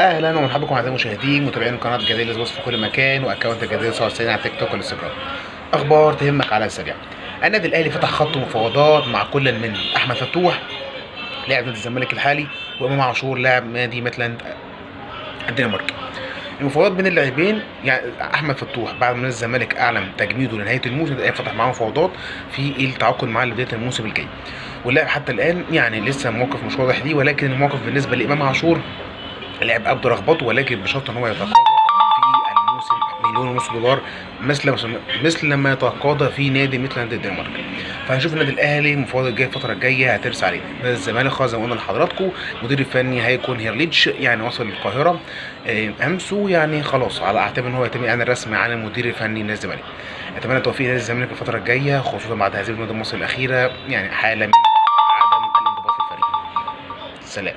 اهلا ومرحبا بكم اعزائي المشاهدين متابعين قناة جديد سبورتس في كل مكان، و account جديد 99 على تيك توك والانستجرام. اخبار تهمك على السريع. النادي الاهلي فتح خط مفاوضات مع كل من احمد فتوح لاعب نادي الزمالك الحالي، وامام عاشور لاعب نادي ميتلاند الدنماركي. المفاوضات بين اللاعبين، يعني احمد فتوح بعد ما الزمالك اعلن تجميده لنهاية الموسم، الاهلي فتح معاه مفاوضات في التعاقد معاه لبداية الموسم الجاي. واللاعب حتى الان يعني لسه موقف مش واضح ليه، ولكن الموقف بالنسبة لامام عاشور اللاعب ابدى رغبته، ولكن بشرط ان هو يتقاضى في الموسم 1.5 مليون دولار مثل ما يتقاضى في نادي ميتلاند الدنمارك. فهنشوف النادي الاهلي المفاوضات الجاية الفترة الجاية هترسى عليه. نادي الزمالك خلاص زي ما قلنا لحضراتكم المدير الفني هيكون هيرليتش، يعني وصل للقاهره امس، ويعني خلاص على اعتاب ان هو يتم الاعلان الرسمي عن المدير الفني لنادي الزمالك. اتمنى التوفيق لنادي الزمالك الفترة الجاية، خصوصا بعد هزيمة النادي المصري الاخيرة، يعني حاله من عدم الانضباط في الفريق. سلام.